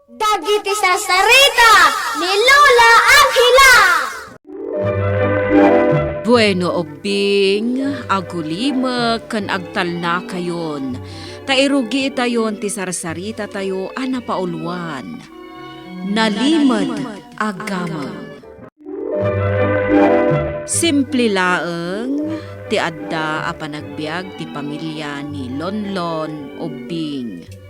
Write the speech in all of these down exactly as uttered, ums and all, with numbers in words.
Dagiti sarsarita ni Lola Angela. Bueno, ubbing, agulimek ken agtalnakayon, ta irugiitayon ti sarsaritatayo a napauluan, Nalimed a Gameng. Simple laeng ti adda a panagbiag ti pamilia ni Lonlon Ubbing.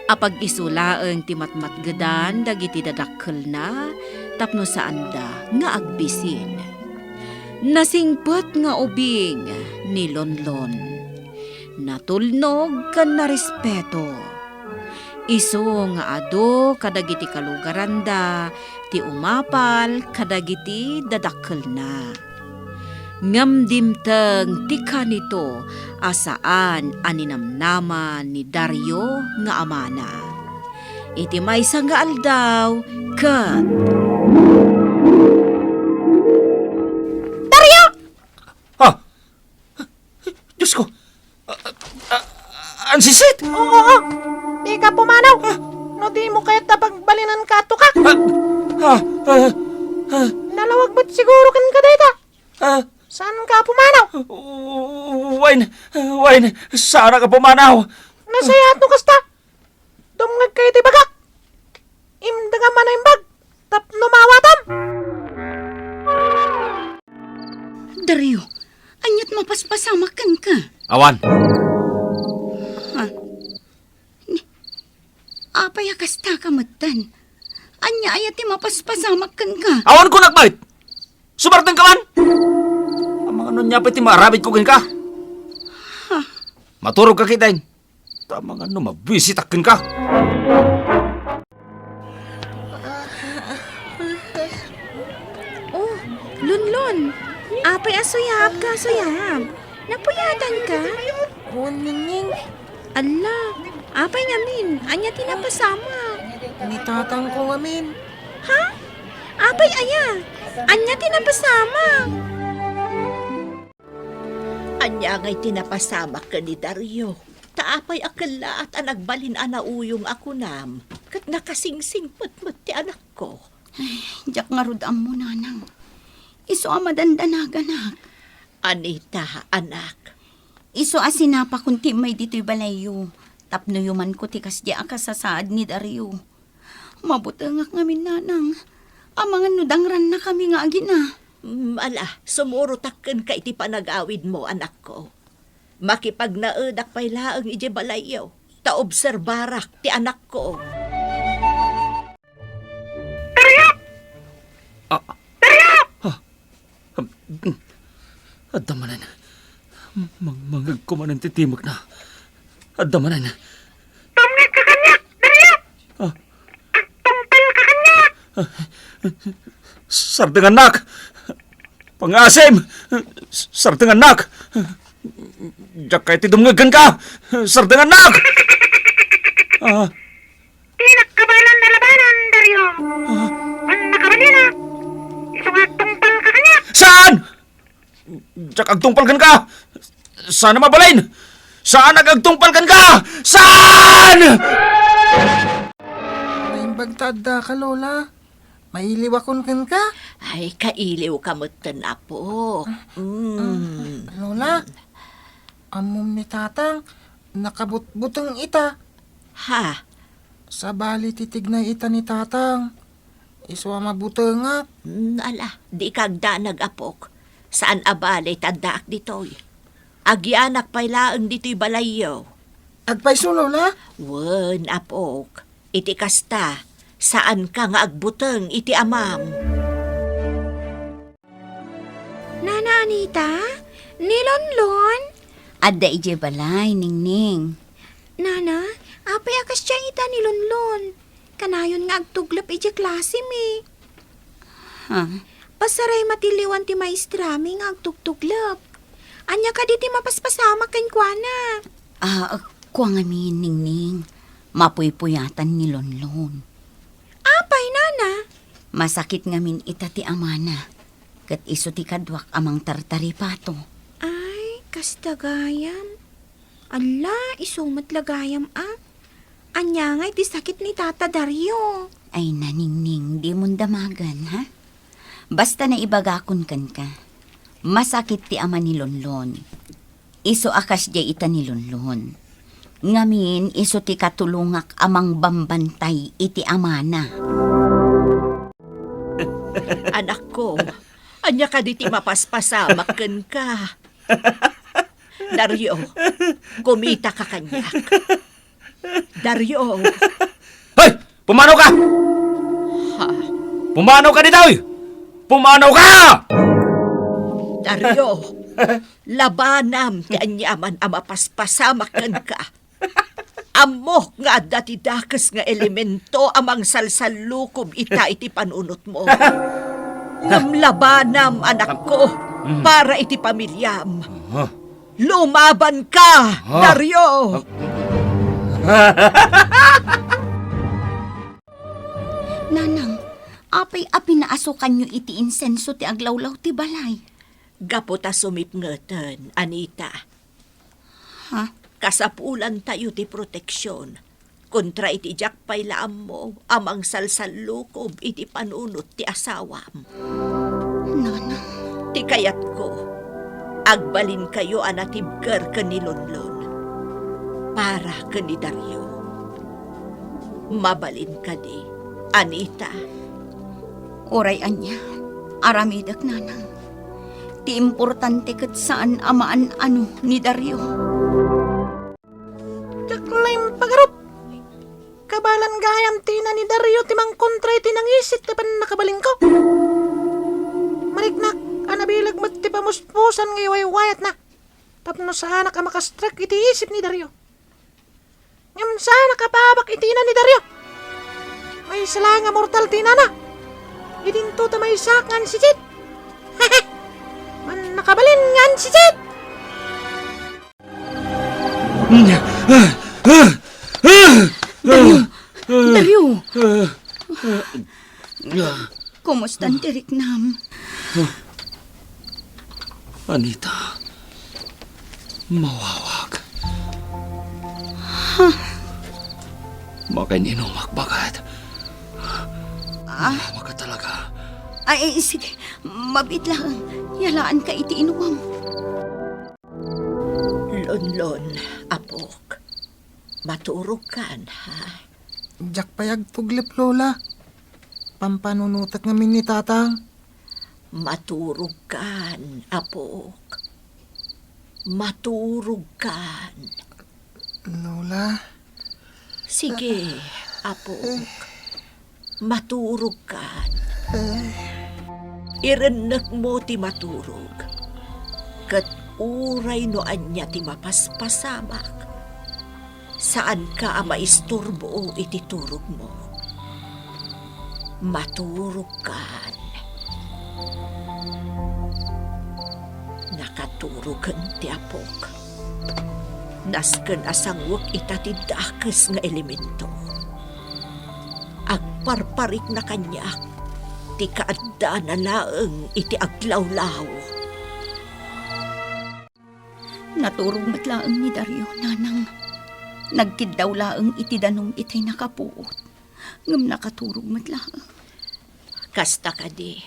Apag-isu laeng ti matmatgedan dagiti dadakkelna tapno saanda nga agbisin. Nasingpet nga ubing ni Lonlon. Natulnog ken narespeto. Isu nga adu kadagiti kalugaranda ti umapal kadagiti dadakkelna. Ngem dimteng ti kanito a saan a ninamnama ni Dario nga amana. Iti maysa nga aldaw, ket Dario! Ah! Diosko! Ah, ah, ah, ansisit! Oo, oo. Dika pumanaw. Ah. No dimo kayat a pagbalinanka, atoka. Ah, ah, ah, ah. Nalawag met siguro kenka dayta. Ah. Saanka a pumanaw? Wen, wen, saanka a pumanaw. Nasayaat no kasta. Dumngegka iti bagak. Imdegam a naimbag tapno maawatam. Dario, ania't mapaspasamak kenka? Awan. Ha? Ni, apay a kasta ka metten? Ania aya ti mapaspasamak kenka? Awan kunak met! Sumartengka man! Amangan no ania pay ti maaramidko kenka? Ha? Maturogka ketdin. Ta amangan no mabisitak kenka. Oh, Lunlun, apay a suyabka, suyab? Napuyatanka? Wen, Ningning. Alla, apay ngamin? Ania ti napasamak? Ni tatangko ngamin. Ha? Apay aya? Ania ti napasamak? Ania ngay ti napasamak ken ni Dario? Ta apay a kellaat a nagbalin a nauyong a kunam, ket nakasingsingpet met ti anakko? Ay, diak ngarud ammo, nanang. Isu a madandanaganak. Anita, anak. Isu a sinapakon ti immay ditoy balayyo, tapno yumanko ti kasdi a kasasaad ni Dario. Mabutengak ngamin, nanang. Amangan no dangrannakami nga agina. Mm, ala, sumurotak kenka iti panagawidmo, anakko. Makipagnaedak pay laeng idiay balayyo, ta obserbarak ti anakko. Tariak! Ah. Tariak! Ah. Adda manen. Mang-, mangngegko manen ti timekna. Adda manen. Tumngegka kaniak, Dario! Ah. Agtungpalka kaniak! Ah. Sardengannak! Pangasim! Sardengannak! Diak kayat ti dumngeg kenka! Sardengannak! Ah. Dinak kabaelan a labanan, Dario. Ah. Wen, nakabalina. Isu nga agtungpalka kaniak. Saan? Diak agtungpal kenka. Saan a mabalin? Saan a agtungpal kenka? Saan? Naimbag ta addaka, Lola. Mailiwakon kenka? Ay, kailiwka metten, apo. Mm. Ah, Lola, ammom ni Tatang, nakabutbuteng ita. Ha? Sabali ti tignay ita ni Tatang. Isu a mabutengak. Mm, ala, dika agdanag, apok. Saan a bale ta addaak ditoy. Agianak pay laeng ditoy balayyo. Agpayso, Lola? Wen, apok. Iti kasta, saanka nga agbuteng iti amam. Nana Anita? Ni Lonlon? Adda idiay balay, Ningning. Nana, apay a kasdiay ita ni Lonlon? Kanayon nga agtuglep idiay klasemi. Ha? Pasaray matiliwan ti maestrami nga agtugtuglep. Ania kadi ti mapaspasamak kenkuana? Ah, kua ngamin, Ningning. Mapuypuyatan ni Lonlon. Apay, Nana? Masakit ngamin ita ti amana. Ket isu ti kaduak a mangtartaripato. Ay, kasta gayam. Alla, isu met la gayam a. Ania ngay ti sakit ni Tata Dario? Ay, Naningning, dimon damagen, ha? Basta naibagakon kenka, masakit ti ama ni Lonlon. Isu a kasdiay ita ni Lonlon. Ngamin, isu ti katulongak a mangbambantay iti amana. Anakko, ania kadi ti mapaspasamak kenka? Dario, kumitaka kaniak. Dario. Hoy! Pumanaw ka! Ha? Pumanaw ka ditoy! Pumanaw ka! Dario, labanam ti aniaman a mapaspasamak kenka. Ammok nga adda ti dakes nga elemento a mangsalsallukob ita iti panunotmo. Ngem labanam, anakko, Mm. para iti pamiliam. Ah. Lumaban ka, Ah. Dario! Nanang, apay a pinaasukanyo iti insenso ti aglawlaw ti balay? Gapu ta sumipngeten, Anita. Ha? Kasapulantayo ti proteksion kontra iti diak pay la ammo a mangsalsallukob iti panunot ti asawam. Nanang. Ti kayatko, agbalinkayo a natibker ken ni Lonlon para ken ni Dario. Mabalin kadi, Anita? Uray ania, aramidek, Nanang. Ti importante ket saan a maan-ano ni Dario. Diak la impagarup. Kabaelan gayam ti ina ni Dario ti mangkontra iti nangisit ti pannakabalinko. Mariknak a nabileg met ti pamuspusan nga iwaywayatna tapno saanak a makastrek iti isip ni Dario. Ngem saanak a paabak iti ina ni Dario. Maysa laeng a mortal ti inana. Idinto ta maysaak nga ansisit. Pannakabalin nga ansisit! Dario! Dario! Kumusta ti riknam? Anita, mawawag. Makin-inumak, baket. Ah. Mawawag ka talaga. Ay, sige, mabiit lang. Yalaanka iti inumam. Lonlon, apok. Maturogkan, ha? Diak pay agtuglip, Lola. Pampanunotek ngamin ni Tatang. Maturogkan, apok. Maturogkan. Lola. Sige, apok. Maturogkan. Irennekmo ti maturog. Ket uray no ania ti mapaspasamak, saanka a maisturbo iti turogmo. Maturogkan. Nakaturogen ti apok. Nasken a sangwek ita ti dakes nga elemento. Agparparikna kaniak ti kaaddana laeng iti aglawlaw. Naturog met laeng ni Dario, Nanang. Nagkiddaw laeng iti danum itay nakapuot. Ngem nakaturog met laeng. Kasta kadi.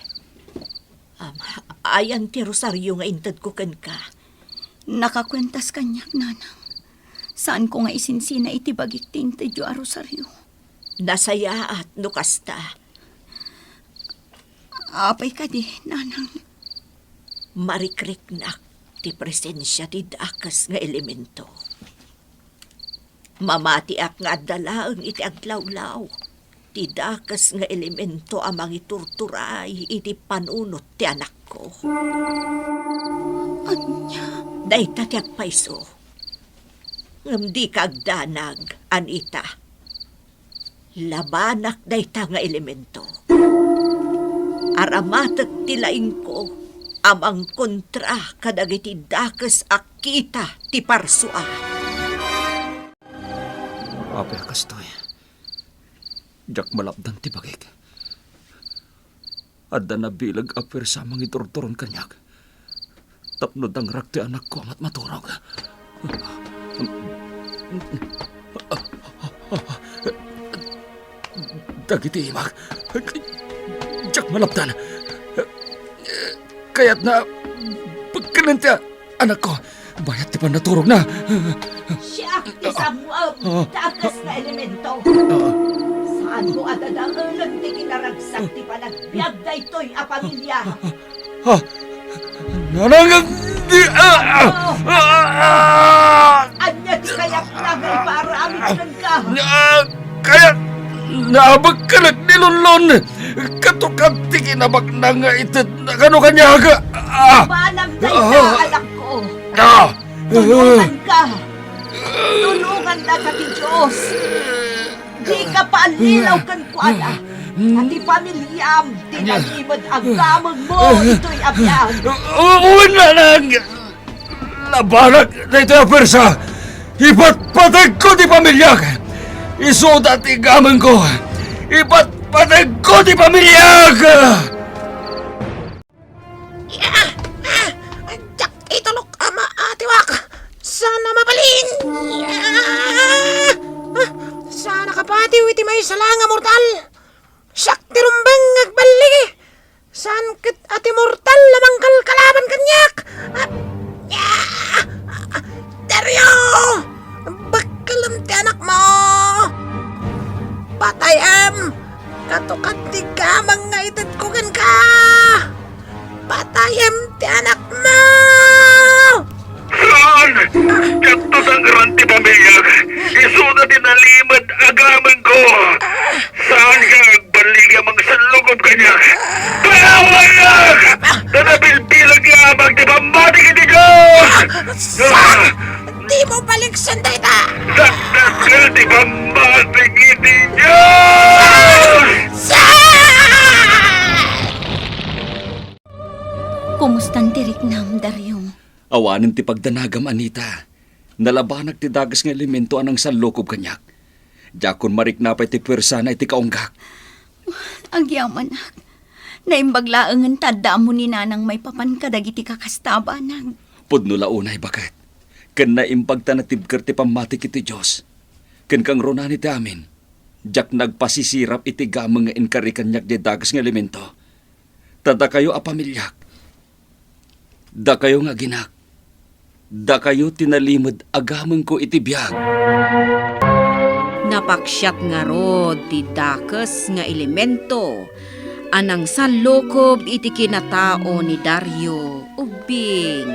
Am, ayan ti rosario nga intedko kenka. Nakakuentas kaniak, Nanang. Saanko nga isinsina iti bagik ti intedyo a rosario. Nasayaat no kasta. Apay kadi, Nanang? Marikriknak ti presensia ti dakes nga elemento. Mamatiak nga adda laeng iti aglawlaw ti dakes nga elemento a mangiturturay iti panunot ti anakko. Ania? Dayta ti agpayso. Ngem dika agdanag, Anita. Labanak dayta nga elemento. Aramatek ti laingko a mangkontra kadagiti dakes a kita ti parsua. Apay a kastoy, diak malapdan ti bagik. Adda nabileg a puersa a mangiturturon kaniak tapno dangrak ti anakko a matmaturog. Ania? Dagiti imak, diak malabdan. Kayatna, pagkanen ti anakko, bayat ti pannaturogna. Siak ti sammuem, dakes nga elemento. Saanmo a dadaelen ti kinaragsak ti panagbiag daytoy a pamilia. Ha? Nanang di, ah, ah, ah, ah. Ania ti kayatna nga ipaaramid kenka? Ah, kayat na abagkanak ni Lonlon. Katukad ti kinabaknang nga itedna kano kaniak. Ah! Banam dayta, ah, anakko. Ah! Tulonganka. Tulongannaka ti Dios. Dika paallilaw kenkuana. Ta ti pamiliam ti nalimed a gamengmo itoy a biag. Wen, nanang! Labanak daytoy a puersa! Ipatpategko ti pamiliak! Isuda ti gamengko! Ipatpategko ti pamiliak! Ah! Ah! Diak itulok a maatiwak! Saan a mabalin! Ah! Ah! Saan a kapatiw iti maysa la nga mortal! Siak ti rumbeng nga agballigi! Saan ket a ti mortal a mangkalkalaban kaniak! Ah! Ah! Dario! Bakkelem ti anakmo! Patayem! Katukad ti gameng nga itedko kenka! Patayem ti anakmo! Saan! Diakto sangran ti pamiliak! Isuda ti nalimed a gamengko! Saan nga agballigi a mangsallukob kaniak? Payawanak! Ta nabilbilang nga amak ti pammatik iti Dios! Sa! Dimo palikson dayta! Dakdakkel ti bambatik iti Dios! Sa! Kumustan ti riknam, Dario? Awanen ti pagdanagam, Anita. Nalabanak ti dakes nga elemento a nangsallukob kaniak. Diakon marikna pay ti puersana iti kaunggak. Agyamanak. Naimbag laengen ta adda ammo ni Nanang maipapan kadagiti kakasta a banag. Pudno la unay, baket. Ken naimbag ta natibker ti pammatik iti Dios. Ken kangrunaan iti amin, diak nagpasisirap iti gameng nga inkari kaniak diay dakes nga elemento. Ta dakayo a pamiliak, dakayo nga aginak, dakayo ti nalimed a gamengko iti biag. Napaksiat ngarud ti dakes nga elemento a nangsallukob iti kinatao ni Dario Ubbing,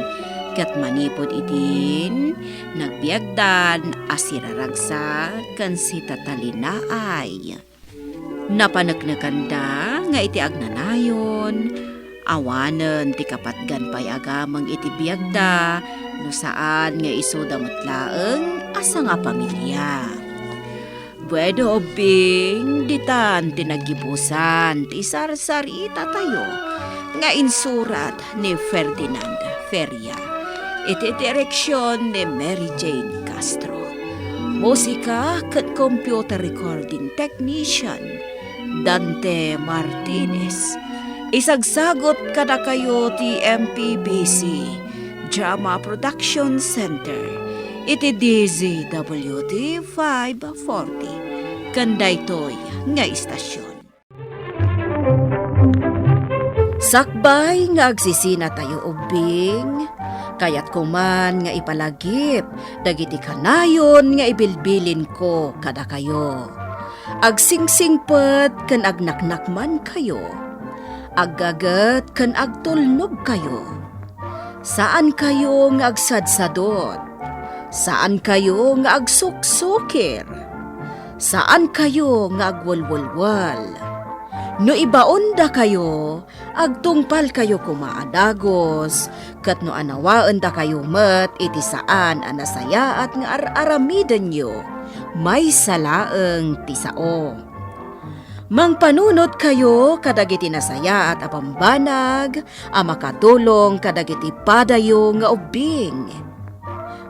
ket manipud idin, nagbiagdan a siraragsak ken sitatalinaay. Napaneknekanda nga iti agnanayon, awanen ti kapatgan pay a gameng iti biagda no saan nga isuda met laeng a sangapamilia. Bueno, Ubbing, ditan ti naggibusan ti sarsarita tayo nga insurat ni Ferdinand Feria, iti direksion ni Mary Jane Castro. Musika ken computer recording technician, Dante Martinez. Isagsagut kadakayo ti M P B C Drama Production Center iti D Z W T five forty ken daytoy nga istasion. Sakbay nga agsisinatayo, Ubbing, kayatko man nga ipalagip dagiti kanayon nga ibilbilinko kadakayo. Agsingsingpet ken agnaknakmankayo. Aggaget ken agtulnogkayo. Saankayo nga agsadsadot. Saankayo nga agsuksukir. Saankayo nga agwelwelwel. No ibaondakayo, agtungpalkayo koma a dagus, ket no anawaendakayo met iti saan a nasayaat nga ar-aramidenyo, maysa laeng ti sao. Mangpanunotkayo kadagiti nasayaat a bambanag a makatulong kadagiti padayo nga ubbing.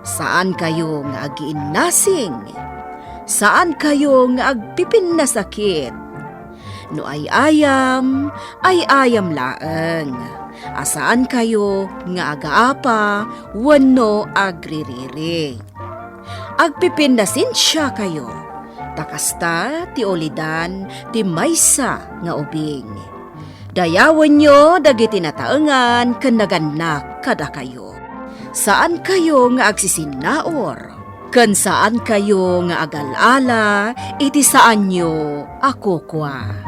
Saankayo nga agiinnasing. Saankayo nga agpipinnasakit. No ay-ayam, ay-ayam laeng. A saankayo nga agaapa wenno agririri. Agpipinnasensiakayo. Ta kasta ti ulidan ti maysa nga ubing. Dayawenyo dagiti nataengan ken nagannak kadakayo. Saankayo nga agsisinnaur, ken saankayo nga agal-ala iti saanyo a kukua.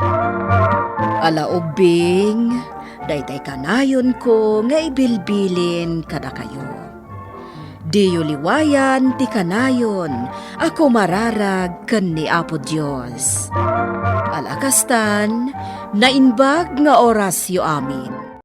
Ala ubbing, daytay kanayonko nga ibilbilin kadakayo. Diyo liwayan ti kanayon a kumararag ken ni Apo Dios. Ala kastan, naimbag nga orasyo amin.